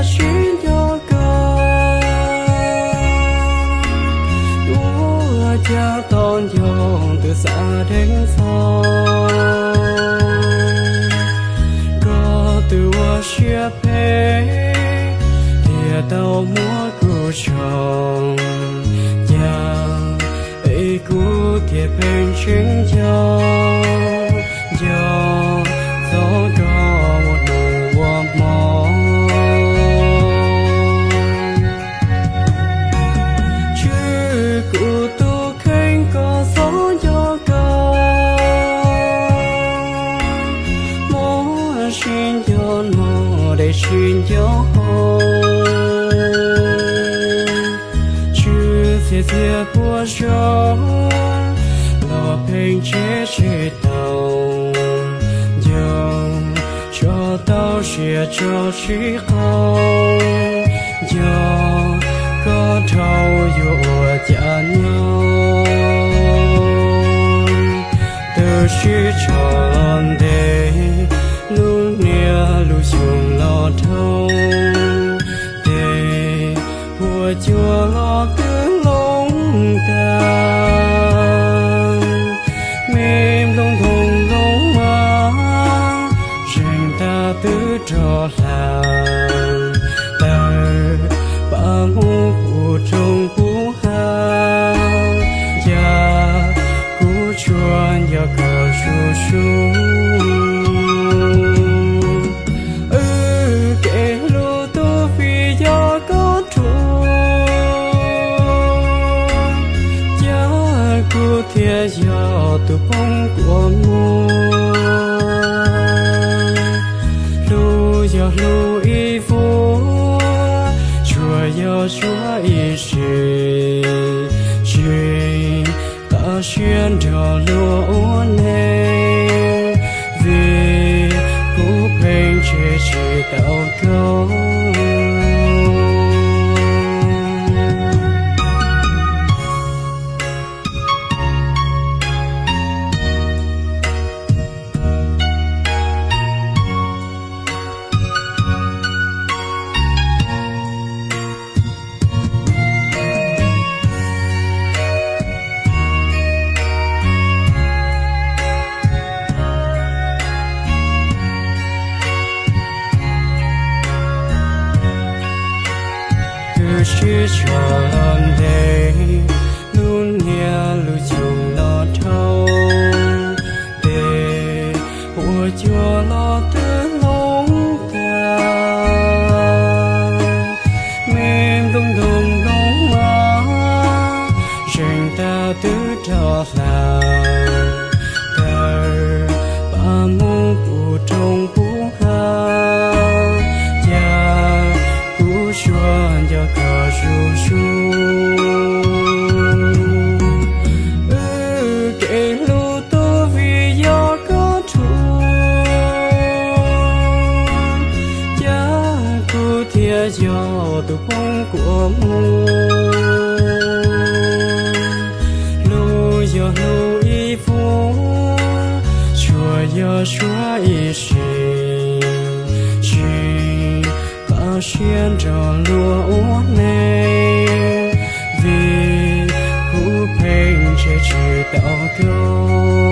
sib nco koj, ua cas tau nco tus xav deev txog. Koj tus ua siab phem, thiaj tau muab kuv tso ncaj, es kuv thiaj pheej tseem nco, nco txog koj ua hnub ua hmo. Tswv, kuv tus kheej koj txhob nco koj, muab sib nco no dej sib nco haus. Tswv, txiav txiav puas zog los pheej tseb tsis tau, nco tso tau siab tso tsis qau, nco koj dhau yuav ua cas nyob. Twb sib tshov los ntev, lub niaj lub xyoo los dhau, tes huab cua los twb hloov tag, me nplooj ntoo nplooj mas zeeg tag twb rov hla, tawm pab mus puv roob puv hav, cas kuv tsuas nco koj zuj zus. Wb kev hlub tus vim yog koj rhuav, cas kuv thiaj yog tus poob kua muag. Hlub yog hlub ib vuag, tsuag yog tsuag ib sim, tsis qab siab nrog luag ua neej, vim kuv pheej tseg tsis tau koj. Twb sib tshov los ntev, lub niaj lub xyoo los dhau, tes huab cua los twb hloov tag, me nplooj ntoo nplooj mas zeeg tag twb rov hla, tawm pab mus puv roob puv hav, cas kuv tsuas nco koj zuj zus. Wb kev hlub tus vim yog koj rhuav, cas kuv thiaj yog tus poob kua muag. Hlub yog hlub ib vuag, tsuag yog tsuag ib sim, tsis qab siab nrog luag ua neej, vim kuv pheej tseg tsis tau koj.